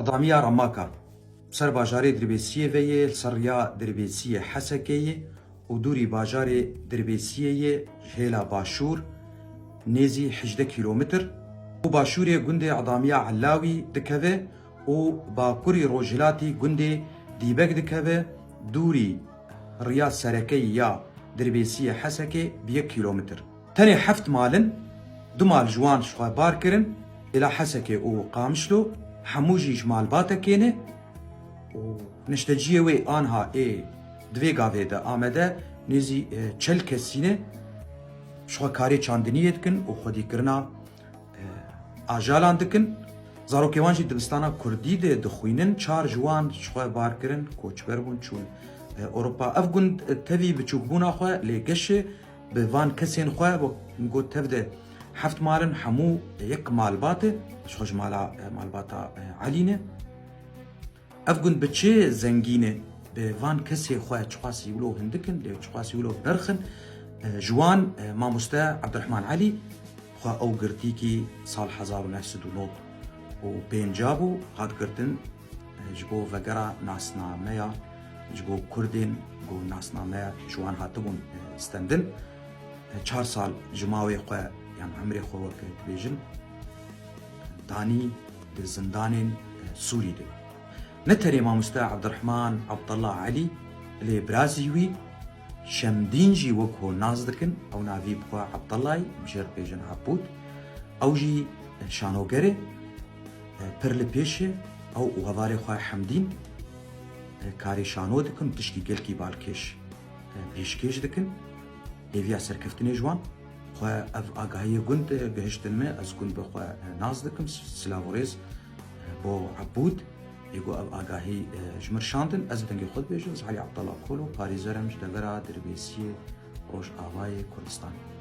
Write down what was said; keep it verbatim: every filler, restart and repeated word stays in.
Edamiya Remaka ser bajarê Dirbêsiyê ve yê, li ser riya Dirbêsiyê Hesekê yê û dûrî bajarê Dirbêsiyê yê ji hêla başûr nêzî hejdeh kîlometr û başûrê gundê Edamiya Elawî dikeve û bakurî rojhilatî gundê Dîbek dikeve, dûrî riya serekeyî ya Dirbêsiyê Hesekê bi yek kîlometr. Tenê heft mal in, du mal ji wan ji xwe bar kirin, êla Hesekê û Qamişlo, hemû jî ji malbatekê ne û nişteciyê wê anha ê di vê gavê de amede nêzî, e, çel kesî ne, ji xwe karê çandiniyê dikin û xwedîkirina, e, ajalan dikin. Zarokê wan jî dibistana kurdî de dixwînin, çar ji wan ji xwe bar kirin, koçber bûn, çûn, e, Ewropa. Ev gund, e, tevî biçûkbûna xwe lê geşê bi van kesên xwe, wek min got, tev de heft mal in, hemû yek malbat e, ji xwe ji mala, e, malbata, e, Elî ne. Ev gund bi çi zengîn e? Bi van kesê xwe çiqasî wilo hindik in, lê çiqasî wilo berx in. E, ji wan, e, mamoste Ebdirehman Elî xwe ew girtîkî sal hezar û neh sed û nod û pênca bû, hat girtin, e, ji bo vegera nasnameya, ji bo kurdên ku nasnameya ji wan hatibûn, e, stendin. E, çar sal ji mawê xwe, yan emrê xwe wek dibêjin, danî di zindanên, e, Sûrî de. Ne tenê mamoste Ebdirehman Ebdullah Elî, lê birazî wî Şemdîn jî wek ho nas dikin, ew navî bi xwe Ebdullah, bi jêr dibêjin Ebûd. Ew jî şanoger e, e, pir li pêş e, ew û hevalê xwe Hemdîn, e, karê şano dikin, tiştî gelkî balkêş, e, pêşkêş dikin. Hêviya serkeftinê ji wan. Xwe ev agahiyê gund, e, gihiştin me, ez gund bi xwe, e, nas dikim, s-, silav û rêz, e, bo Ebûd, ê ku ev agahî, e, ji min şandin, ez bi dengê xwe dibêjim, ez Elî Abdallah Kolo, parêzer im ji devera Dirbêsiyê Rojavayê Kurdistanê.